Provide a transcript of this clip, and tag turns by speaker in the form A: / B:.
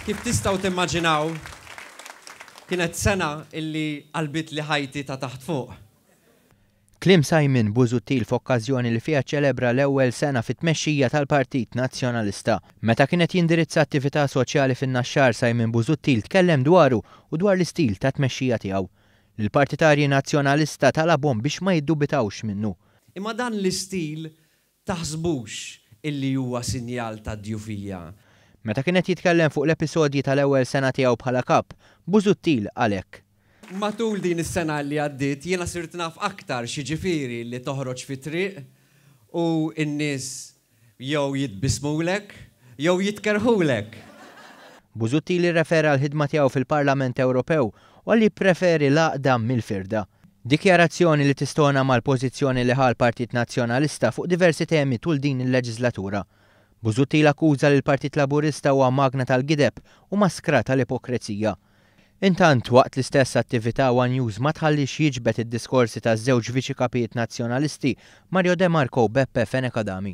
A: Kif tistgħu timmaġinaw, kienet sena illi qalbitli ħajti ta' taħt fuq.
B: Kliem Simon Busuttil f'okkażjoni li fiha ċċelebra l-ewwel sena fit-tmexxija tal-Partit Nazzjonalista. Meta kien qed jindirizza attività soċjali fin-Naxxar Simon Busuttil tkellem dwaru u dwar l-istil ta' tmexxija tiegħu. Lill-partitarji Nazzjonalista talabhom biex ma jiddubitawx minnu.
A: Imma dan l-istil Taħsbux illi huwa sinjal ta' djufija.
B: Meta kien qed jitkellem fuq l-episodji tal-ewwel sena tiegħu bħala Kap, Busuttil qal hekk.
A: Matul din is-sena li għaddiet jiena sirt naf aktar x'jiġifieri li toħroġ fit-triq u n-nies jew jitbissmulek jew jitkerrħulek.
B: Busuttil irrefera għall-ħidma tiegħu fil-Parlament Ewropew u qal li jippreferi l-għaqda mill-firda. Dikjarazzjoni li tistona mal-pożizzjoni li ħa l-Partit Nazzjonalista fuq diversi temi tul din il-leġiżlatura. Busuttil akkuża li l-Partit Laburista huwa magna tal-gideb u maskra tal-ipokrezija. Intant, waqt l-istess attività one News ma tħalliex jiġbed id-diskorsi taż-żewġ Viċi Kapijiet Nazzjonalisti, Mario De Marco u Beppe Fenech Adami.